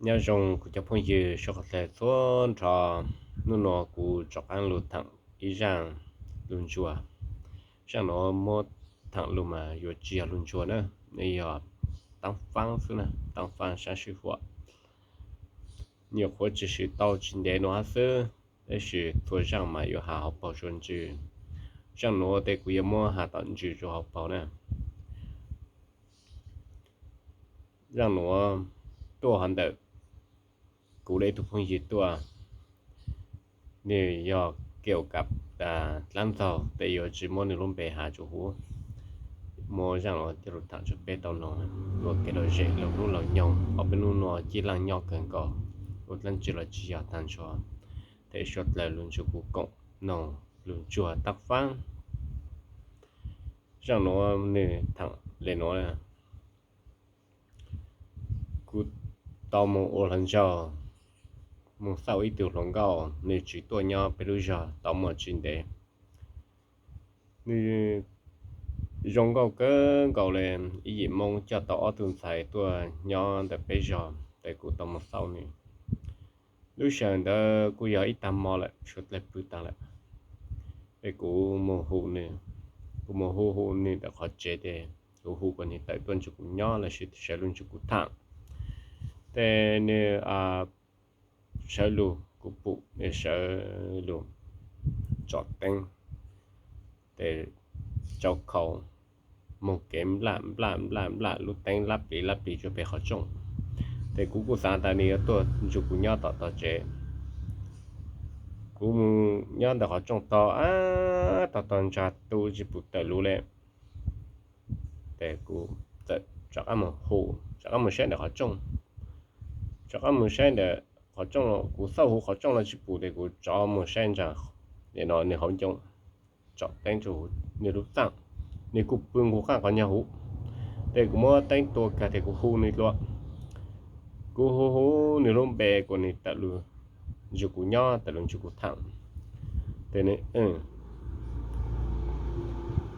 Nyob zoo kuv cov phooj ywg sawv daws txhua nrho, hnub no kuv rov qab los tham ib zaj lus ntsuag. Zaj nuav muab tham lug mas yuav tsis yog lus ntsuag na, yog taab faab xwb na, taab faab saab sij huam. Nyuam qhuav tshwm sim tau tsis ntev no hab xwb, tab sis txhua zaj mas yuav has hauv paug rua ntsws. Zaj nuav tes kuv yuav muab has tom ntsws rua hauv paug na. Zaj nuav tuaj hov ntawm kuv le ib tug phooj ywg tuaj, nwg yog kiu kab dlaab ntxaug tes yuav tsis muab nwg lub npe has rua huv. Muab zaj nuav coj lug tham rua peb tau noog ua kev lom zem lug hnub lom nyoog. Ob peb hnub nuav cib laaj nyob kawg nkaus, ua dlaab tsi los tsis yog tag nrho, tes suav dlawg lug nrug kuv koom noog lug ntsuag taab faab. Zaj nuav nwg tham le nuav: Kuv tau moog ua hluas nraug, moog xauj ib tug hluas nkauj, nwg tsis tuaj nyob peb lub zog tau muaj tsis ntev. Nwg zoo nkauj kawg nkaus le, ib yim Moob coj tau ob tug ntxhais tuaj nyob ntawm peb zog, tes kuv tau moog xauj nwg. Lub sij hawm ntawd kuj yog ib tag mo lawm, suav dlawg pw taag lawm. Es kuv moog hu nwg, kuv moog hu hu nwg ntawm qhov tsev tes kuv hu kom nwg tawm tuaj nrug kuv nyob lossis sawv lug nrug kuv tham. Tes nwg sawv lug, kuv pum nwg sawv lug tsom teeb, tes tsau khau, moog kev nplaj nplaj nplaj nplaj lub teeb lab plis lab plis rua peg qhov rooj. Tes kuv kuj xaav tas nwg yuav tuaj nrug kuv nyob tom tog tsev. Kuv moog nyob ntawm qhov rooj tog, ab, tog tog ntsag tu tsis pum tawm lug le. Tes kuv txawm rov qab moog hu, rov qab moog saib ntawm qhov rooj. Rov qab moog saib ntawm qhov rooj, kuv xauj huv qhov rooj los tsis pum, tes kuv rov moog saib ntsa, no nwg hauv ncoo, tsom teeb rua huv nwg lub txaaj, nwg kuj pw nkaus qaab qhov nyuag huv. Tes kuv muab teeb tua kag tes kuv hu nwg dlua. Kuv hu hu nwg lub npe kom nwg tawm lug nrug kuv nyob, tawm lug nrug kuv tham. Tes nwg,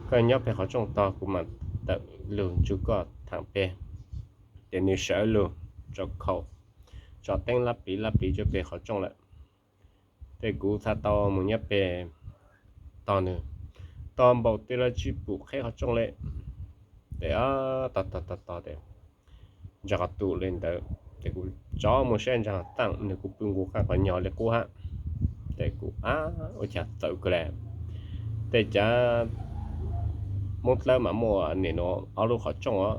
koj nyob peg qhov rooj tog, kuv mam tawm lug nrug koj tham peg. Tes nwg sawv lug tsau khau, tsom teeb lab plis lab plis rua peg qhov rooj lawm. Tes kuv txhad tau moog nyob peg tog nwg, tog npaum twg los tsis pum qheb qhov rooj le. Tes tog tog tog tog tes ntsa qhov tu le ntawd, tes kuv rov moog saib ntsa qhov txaaj, nwg kuj pw nkaus qaab qhov nyuag le qub hab. Tes kuv, ab, ua caag txawv kawg le. Tes cav Moob Dlawb mas muaj nim no ob lub qhov rooj os.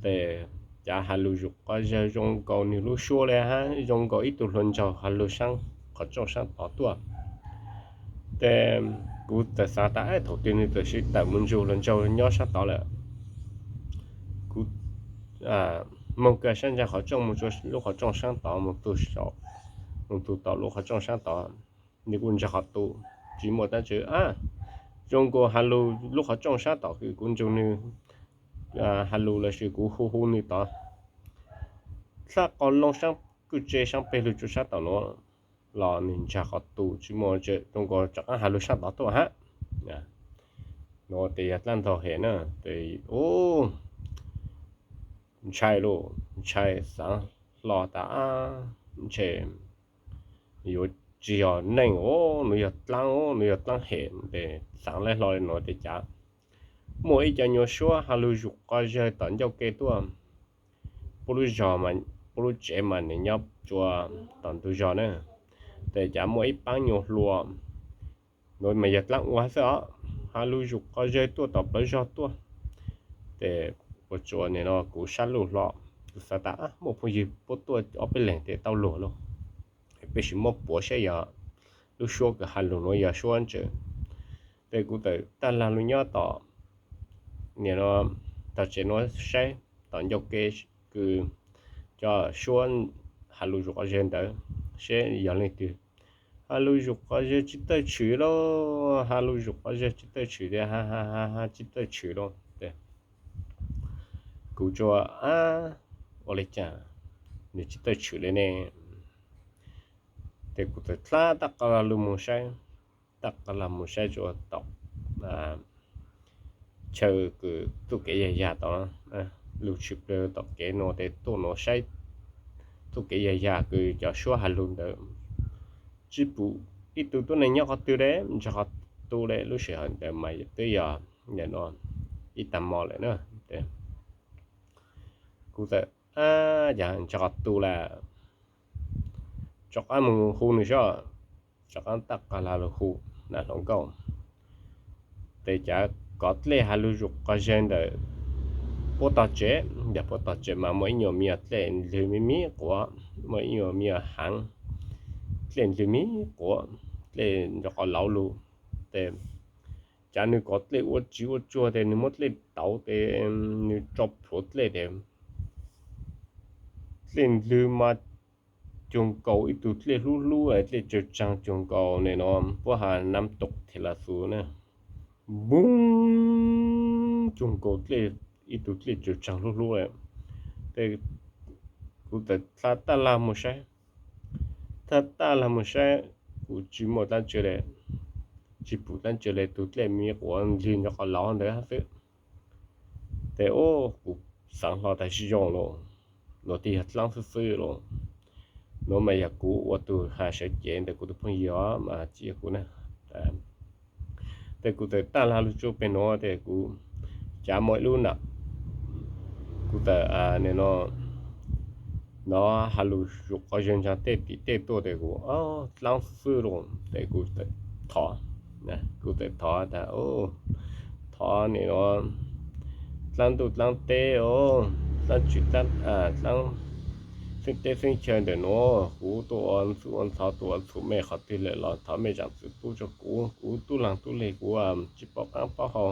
Tes cav has lug zuj qhov zawg zoo nkaus nwg lub suab le hab zoo nkaus ib tug hluas nraug has lug saab qhov rooj saab tod tuaj. Tes kuv txawm xaav tas, thaum twg nwg txawm sib tawm moog nrug hluas nraug nyob saab tod lawm. Kuv moog kag saab ntsa qhov rooj moog rua lub qhov rooj saab tod, moog tug tom lub qhov rooj saab tod, nwg kuj ntsa qhov tu, tsis muaj dlaab tsi, ab, zoo nkaus has lug lub qhov rooj saab tod kws kuv nrug nwg has lug lossis kuv hu hu nwg tod, dlab qos loo saab kwj tse saab peg lug rua saab tom nuav los nwg ntsa qhov tu tsis muaj, zoo nkaus rov qaab has lug saab tod tuaj hab. Nuav tes yog dlaab ntxaug hem na, tes ub, ntshai lauj, ntshai xaav hlo tas, ntshe yuav tsis yog neeg os, nws yog dlaab, nws yog dlaab hem. Tes xaav laib hlo le nuav tes cav muaj ib co nyuas suab has lug zuj qhov zawg tom ncauj ke tuaj. Puab lub zog, puab lub tsev mas nws nyob tsua tom ntug zog na. Tes cav muaj ib paab nyuas hluas, nuav mas yog dlaab ua xwb os, has lug zuj qhov zawg tuaj tom plawv zog tuaj. Tes ua tsua nim no kuv sab luj hlo, kuv xaav tas muaj phooj ywg puab tuaj ob peb leeg tes tau luag lauj, peb sim muab puav saib yog lub suab kws has lug nuav yog suab ntse. Tes kuv tawm tag lag lug nyob tom, nim no, tog tsev nuav saib tom ncauj ke kws cov suab has lug zuj qhov zawg ntawd, saib yog leej twg has lug zuj qhov zawg tsis tawj tshwm lauj, has lug zuj qhov zawg tsis tawj tshwm tias ha ha ha tsis tawj tshwm lauj. Kuv tsua, ab, ua le caag nws tsis tawj tshwm le ne? Tes kuv txawm dlab tab qab lug moog saib, tab qab lug moog saib tsua tom chaw kws txuj kev yag yag tod, lug tshwm plawg tom kev nuav tes tuaj nuav saib, kev yag yag kws cov suab has lug ntawd, tsis pum ib tug tuab neeg nyob qhov twg le, ntsog qhov tu le. Lub sij hawm ntawd mas twb yog no ib tag hmo lawm na. Kuv txawm, Ab, cas ntsog qhov tu lawm, rov qab mus hu nws saib. Rov qab tawm qab lag lug hu nam hluas nkauj, tes cas kov dlej has lug zuj qhov zag ntawm puab tog tsev. Yog puab tog tsev mas muaj ib nyuag me nyuam dlej ndlwg me me quav, muaj ib nyuag me nyuam haav dlej ndlwg me quav, dlej ntsog qhov lauv lug. Tes cas nws kov dlej ua tsiv ua tsuag tes nws muab dlej tauv tes nws tso plhuav dlej tes dlej ndlwg mas cuag nkaus ib tug dlej hlub hlub, dlej tsawg tsaag cuag nkaus ne no, puab has nam tok thiaj la xu na. Npub, cuag nkaus dlej, ib tug dlej tsawg tsaag hlub hlub. Tes kuv txawm tha taj lag mus saib, tha taj lag mus saib, kuv tsis muaj dlaab tsi le, tsis pum dlaab tsi le, tug dlej me quav ndlwg ntsog qhov lauv ntawd hab xwb. Tes ub, kuv xaav hlo tas zoo lawm, luag twb yog dlaab xwb xwb lawm. Nuav mas yog kuv ua tug has sawv cev ntawm kuv tug phooj ywg mas tsis yog kuv na. Tes kuv txawm taj lag lug tsuj peg nuav tes kuv cav muaj ib lub nam, kuv txawm no has lug zuj qhov zag ntsaag tej tim tej tuaj tes kuv dlaab xwb lawm tes kuv txawm thov, kuv txawm thov tas, thov ne no, dlaab ntuj dlaab teb os, dlaab tsi, dlaab xeeb teb xeeb chaw ntawm nuav kuv tuaj ua txhum ua ntxhov tuaj ua txhum mej qhov twg lawm los thov mej zaam txim pub rua kuv, kuv tub laag tub le kuv tsis paub qaab paub hau,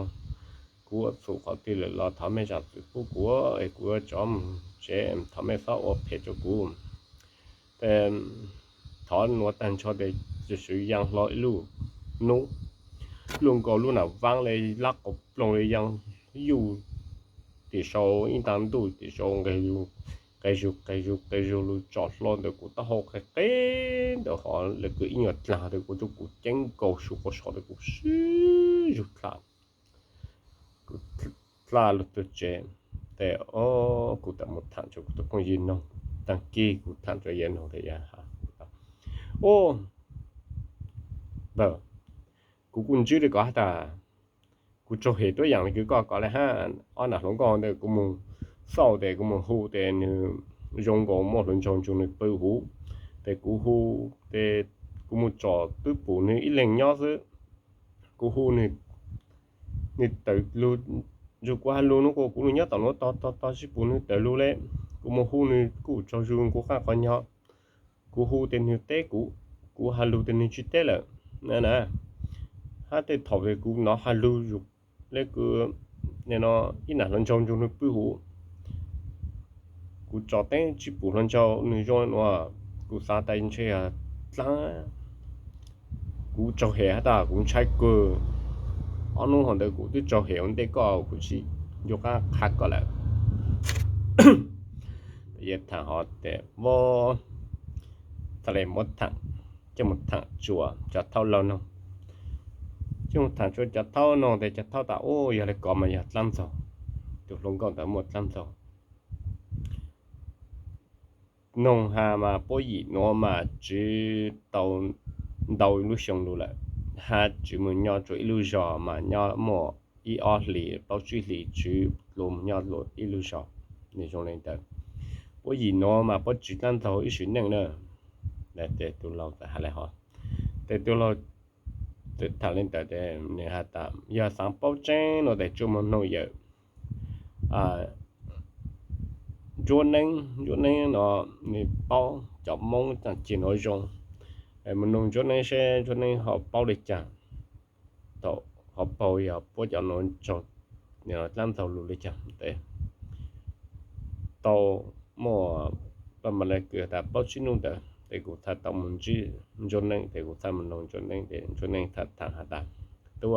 kuv ua txhum qhov twg lawm los thov mej zaam txim pub kuv es kuv yuav rov mus tsev, thov mej txhob ua phem rua kuv. Tes thov nuav taag nrho tes txawm yaa hlo ib lub nub, luaj nkaus lub nam vaab le, lab quas ploog le, yaa yuj tim sau ib nta ntuj tim sau nqes zug nqes zug nqes zug lug tsom hlo ntawm kuv taub hau qe qe ntawm hov le kws ib nyuag dlaag tes kuv tub kuv ceeb nkaus su quas so tes kuv sib zug dlha, kuv dlha lug tug tsev. Tes kuv txawm mus thaam rua kuv tug phooj ywg noog, taag kig kuv thaam rua yawg noog tas, Ub, npawg, kuv kuj ntsib le koj hab tas, kuv tsaug hem tuab yaam le kws koj kov le hab. Ob nam hluas nkauj ntawd kuv mus xauj tes kuv mus hu tes nwg zoo nkaus muaj hluas nraug nrug nwg pw huv, tes kuv hu, tes kuv mus tsom twb pum nwg ib leeg nyob xwb. Kuv hu nwg, nwg tawm lug, nrug kuv has lug nuav kuas kuv lug nyob tom nuav tog tog tog tsis pum nwg tawm lug le. Kuv mus hu nwg kuj tsaug zug kuv qaab qhov nyog. Kuv hu tes nwg teb kuv, kuv has lug tes nwg tsis teb lawm na. Hab tej thaum tes kuv nov has lug zug le kws no ib nam hluas nraug nrug nwg pw huv, kuv tsom teeb tsis pum hluas nraug nwg zoo le nuav, kuv xav tas ntshe yog dlaab. Kuv tsaug hem hab tas kuv ntshai kawg. Ob nub hov ntawd kuv twb tsaug hem ua ntej koj, kuv tsis nco qaab qha koj lawm. Yawg thaam hov tes muab, txhad le muab thaam, coj mus thaam tsua cov thaub laug noog. Coj mus thaam tsua cov thaub noog tes cov thaub tas, Ub, yog le kov mas yog dlaab ntxaug. Tus hluas nkauj ntawd muaj dlaab ntxaug. Noog has mas puab yim nuav mas tsiv tau ntau lub xyoo lug lawm, hab tsiv mus nyob rua ib lub zog mas nyob muaj ib ob hlis plaub tsib hlis tsiv dlua mus nyob dlua ib lub zog. Nwg zoo le ntawd. Puab yim nuav mas puab tsiv dlaab ntxaug ib sim neej na. Tes tus laug txawm has le hov, tes tus laug txawm thaam le ntawd tes nwg has tas, Yog xaav paub tseeb no tes tsuas moog noog yawm Ntsuab Neeb. Ntsuab Neeb no nwg paub cov Moob txaaj ceg nuav zoo. Moog noog Ntsuab Neeb seb Ntsuab Neeb ho paub le caag, thaum hov paug yog puab cov nuav tsaug dlaab ntxaug lug le caag. Tes tau muaj paj mas le kws tas plaub tsib nub ntawd tes kuv txhad tau moog ntsib Ntsuab Neeb tes kuv txhad moog noog Ntsuab Neeb tes Ntsuab Neeb txhad thaam has tas, Tub,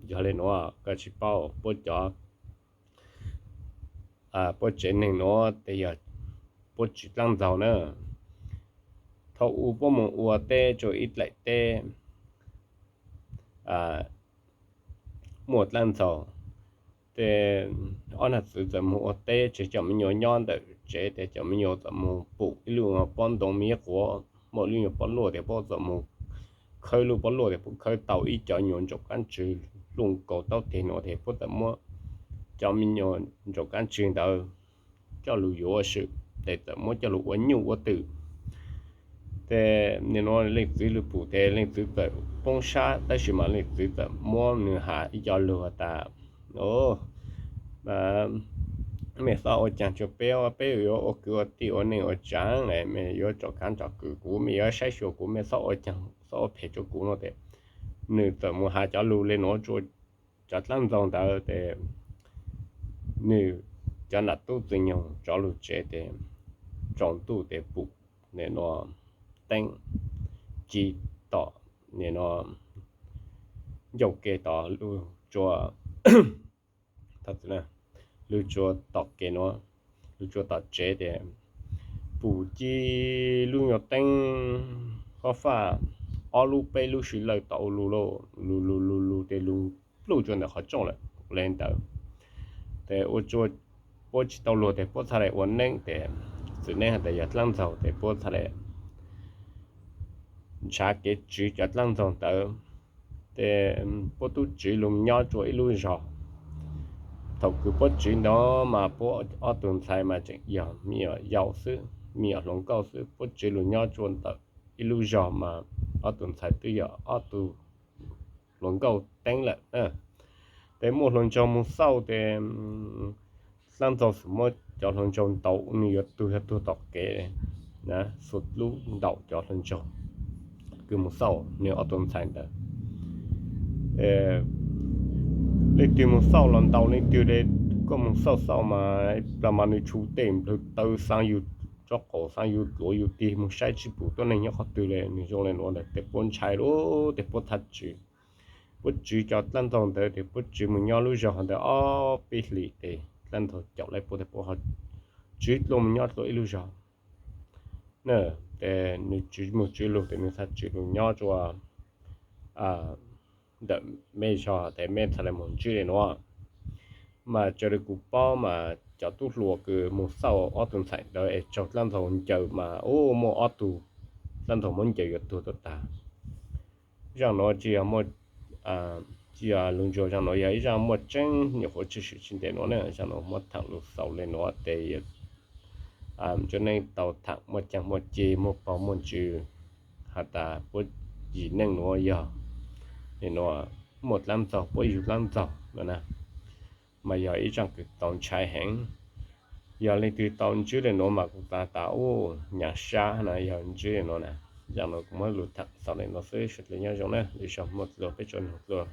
yog le nuav koj tsis paub, puab cov puab tsev neeg nuav tes yog puab tsiv dlaab ntxaug na. Thaum u puab moog ua teb rua ib dlaim teb muaj dlaab ntxaug, Ces ob nam txwv txawm mus ua teb, tseg cov me nyuam nyob ntawm tsev, ces cov me nyuam txawm mus pum ib lub pob ntoo me quav, muaj lub nyuag pob luaj, ces puab txawm mus khawb lub pob luaj, ces puab khawb tau ib co nyuag ntsaum kab ntswg luj nkaus taub teg nuav, ces puab txawm muab cov me nyuam ntsaum kab ntswg ntawd coj lug yuav ua swm, ces txawm muab coj lug ua nyuj ua twm. Ces nim no leej txwv lug pum, ces leej txwv txawm poob sab, tab sis mas leej txwv txawm muab nws has ib co lug has tas, Mej txhob ua caag rua peb, peb yuav ua kwv ua tij ua neej ua tsaav, mej yuav tsom kaav tsom kwm kuv, mej yuav saib xyuas kuv, mej txhob ua caag txhob ua phem rua kuv no. Ces nws txawm mus has cov lug le nuav rua cov dlaab ntxaug ntawd, ces nws cov nam tub txwg nyoog rov lug tsev, ces tsaus ntuj ces pum nim no teeb ci tom nim no ncauj ke tom lug tsua, lug tsua tom kev nuav, lug tsua tom tsev, ces pum ci lub nyuag teeb fab faj ob lub peb lub sib lawj tom u lug, lug lug lug lug ces lug pluj tsua ntawm qhov rooj lawm le ntawd. Ces ua tsua puab tsi tau luag, ces puab txhaj le ua neeb, ces txwm neeb has tas yog dlaab ntxaug, ces puab txhaj le nrhav kev tswv cov dlaab ntxaug ntawd. Ces puab tub tswv lug nyob tsua ib lub zog. Thaum kws puab tswv ntawd mas puab ob tug ntxhais mas tseem yog me nyuam yaus xwb, me nyuam hluas nkauj xwb. Puab tswv lug nyob tsua ntawm ib lub zog mas ob tug ntxhais twb yog ob tug hluas nkauj teeb lawm. Ces muaj hluas nraug mus xauj, ces dlaab ntxaug xum muab cov hluas nraug ntaus, nws yuav tuag yog tuag tom kev, xum lub ntaus cov hluas nraug kws mus xauj nws ob tug ntxhais ntawd. Leej twg mus xauj los ntaus leej twg le, koj mus xauj xauj mas plag mas nws tshu tej nplawg taw xaav yug tsob qaum, xaav yug dluav yug tig, mus saib tsi pum tuab neeg nyob qhov twg le. Nws zoo le nuav ntawd, ces puab ntshai lawm, ces puab txhaj tswv, puab tswv cov dlaab ntxaug ntawd, ces puab tswv mus nyob lub zog ntawd ob peb hlis, ces dlaab ntxaug caum lawv puab, ces puab ho tswv dlua mus nyob dlua ib lub zog. Ces nws tswv mus tswv lug, ces nws txhaj tswv lug nyob tsua ntawm mej zog, ces mej txhaj le moog ntsib le nuav. Mas raws le kuv paub mas cov tub hluas kws mus xauj ob tug ntxhais ntawd es raug dlaab ntxaug ncaws mas ub, muaj ob tug dlaab ntxaug muab ncaws yuav tuag tuab tag. Zaaj nuav tsi yog, tsi yog lug ntsuag, zaaj nuav yog ib zaaj muaj tseeb nyuam qhuav tshwm sim tsi ntev nuav ne. Zaaj nuav muab thaam lug xaus le nuav, ces yog tsob neej tau thaam muaj caag muaj ci, muaj pog muaj ntsws, has tas puab yim neej nuav yog le nuav, muaj dlaab ntxaug puab yug dlaab ntxaug nuav na, mas yog ib zaaj kws tau ntshai heev. Yog leej twg tau ntsib le nuav mas kuv tas tas ub, nyaav sab na, yog ntsib le nuav na. Zaaj nuav kuv muab lug thaam xaus le nuav xwb, sawv dlawg nyob zoo na, lwm zaug muaj dlua peb tso noog dlua.